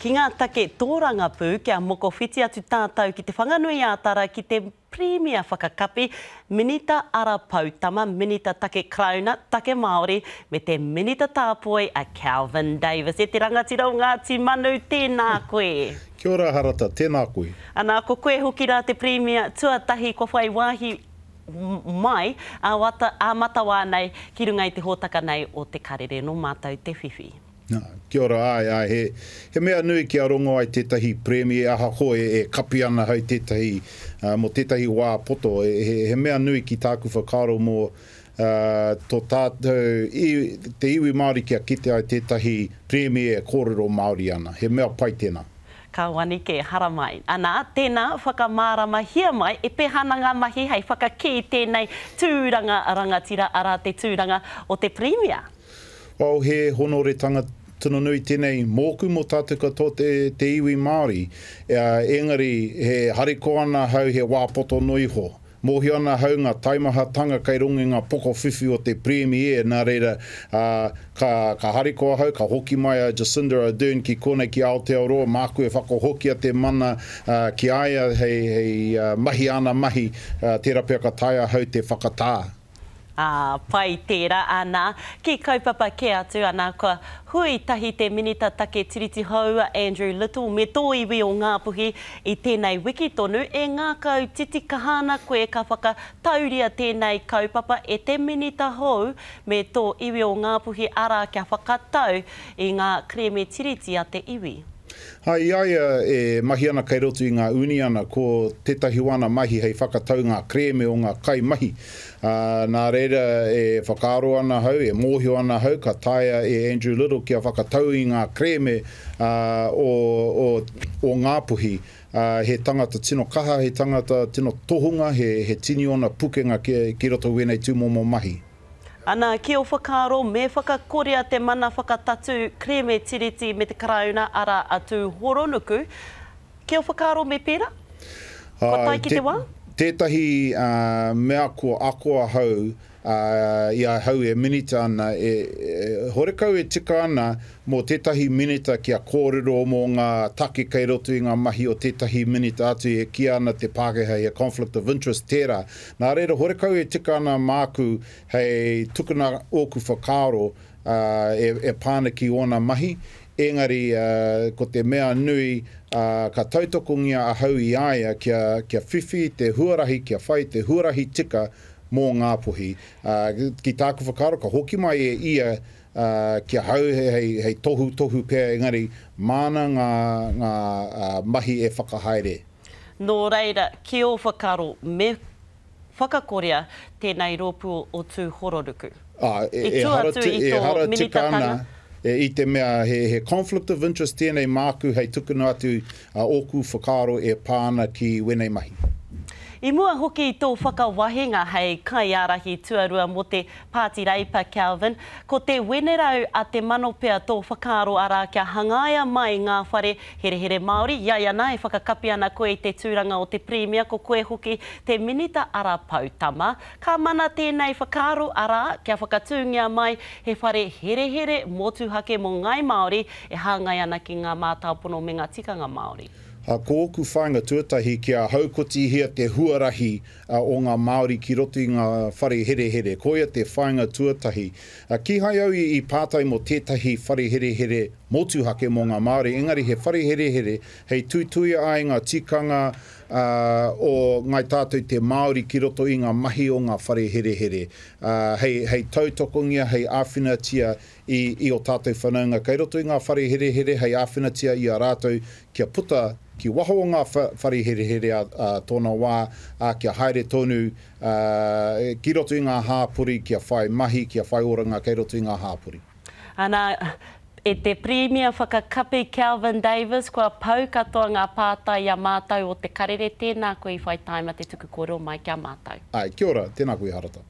Ki ngā take tōrangapū, kia mokowhiti atu tātou ki Te Whanganui-ā-Tara ki te Pirimia Whakakapi, Minita Ara Poutama, Minita Take Karauna, Take Māori, me te Minita Tāpoi a Kelvin Davis. E te rangatira o Ngāti Manu, tēnā koe. Kia ora Harata, tēnā koe. Anā, ko koe hoki rā te Pirimia tuatahi kua whai wāhi mai ā-matawā nei ki runga i te hōtaka nei o Te Karere. Nō mātou te whiwhi. Kia ora, āe, āe, he, he mea nui kia rongo ai tētahi Premie ahakoa e, e kapi ana hau tētahi, mō tētahi wā poto, he, he mea nui ki tāku whakaaro mō, tō tātou, i, te iwi Māori kia kite ai tētahi Premie e kōrero Māori ana. He mea pai tēnā. Ka wani kē, haramai. Anā, tēnā, whakamāramahia mai e pēhā ana ngā mahi hei whakakī tēnei tūranga rangatira, arā, te tūranga o te Pirimia. Oh, he honoretanga tino nui tenei moku mo tatou katoa te, te iwi Maori. Engari, he harikoa ana ahau he wā poto noa iho. Mōhio ana ahau nga taimahatanga kei runga i nga pokowhiwhi o te Premiere, na reira, ka, ka harikoa ahau, ka hoki mai a Jacinda Ardern ki konei ki Aotearoa, māku e whakahokia te mana ki a ia hei, hei mahi āna mahi, tērā pea ka taea ahau te whakatā. Ā, pai tērā, ana, ki kaupapa kē atu, ana, kua hui tahi te Minita Take Tiriti hou a Andrew Little me tō iwi o Ngāpuhi i tēnei wiki tonu, e ngākau titikaha ana koe ka whakatauria tēnei kaupapa e te Minita hou me tō iwi o Ngāpuhi arā kia whakatau i ngā kerēme Tiriti a te iwi. Ā, i a ia e mahi ana kei roto i ngā uniana, ko tētahi o ana mahi hei whakatau ngā kerēme o ngā kaimahi. Ā, nā reira e whakaaro ana ahau, e mōhio ana ahau ka taea e Andrew Little kia whakatau i ngā kerēme, ā, o, o, o Ngāpuhi. Ā, he tangata tino kaha, he tangata tino tohunga, he, he tini ōna pukenga ki, ki roto i wēnei tūmomo mahi. Ana, ki ō whakaaro, me whakakorea te mana whakatatū kerēme Tiriti me te Karauna, arā, a Tūhoronuku. Ki ō whakaaro me pērā? Kua tae ki te wā? Tētahi mea kua ako ahau i ahau e minita ana, horekau e tika ana mō tētahi minita kia kōrero mō ngā take kei roto i ngā mahi o tētahi minita atu, e kīia ana te Pākehā he conflict of interest tērā. Nā reira, horekau e tika ana māku hei tukuna ōku whakaaro e pā ana ki ōna mahi, engari ko te mea nui ka tautokongia ahau i a ia kia whiwhi i te huarahi, kia whai i te huarahi tika mō Ngāpuhi. Ki tāku whakaaro ka hoki mai e ia ki ahau hei tohutohu pea engari māna ngā mahi e whakahaere. Nō reira, ki ō whakaaro, me whakakorea tēnei rōpū o Tūhoronuku? Ā, I tua atu i tō ehara tika ana, minitatanga? i te mea he conflict of interest tēnei māku hei tukuna atu ōku whakaaro e pā ana ki wēnei mahi. I mua hoki i tō whakawahinga hei kaiārahi tuarua mō te Pāti Reipa, Kelvin, ko te wenerau a Te Manopea tō whakaaro arā kia hangaia mai ngā whare herehere Māori, i ai ana e whakakapi ana koe i te tūranga o te Pirimia ko koe hoki te Minita Ara Poutama. Ka mana tēnei whakaaro arā kia whakatūngia mai he whare herehere motuhake mō Ngāi Māori e hāngai ana ki ngā mātāpono me ngā tikanga Māori. Ko ōku whāinga tuatahi kia haukotihia te huarahi o ngā Māori ki roto i ngā whare herehere. Koia te whāinga tuatahi. Kīhai au i pātai mō tētahi whare herehere motuhake mō ngā Māori, engari he whare herehere hei tuituia ai ngā tikanga o Ngāi Tātou te Māori ki roto i ngā mahi o ngā whare herehere, hei tautokongia, hei āwhinatia i ō tātou whanaunga kei roto i ngā whare herehere hei āwhinatia i a rātou kia puta ki waho o ngā whare herehere ā tōna wā, ā, kia haere tonu ki roto i ngā hāpori, kia whai mahi, kia whai oranga kei roto i ngā hāpori. Ana, e te Pirimia Whakakapi Kelvin Davis, kua pau katoa ngā pātai i a mātou o Te Karere, tēnā koe i whai tāima te tuku kōrero mai ki a mātou. Āe, kia ora, tēnā koe Harata.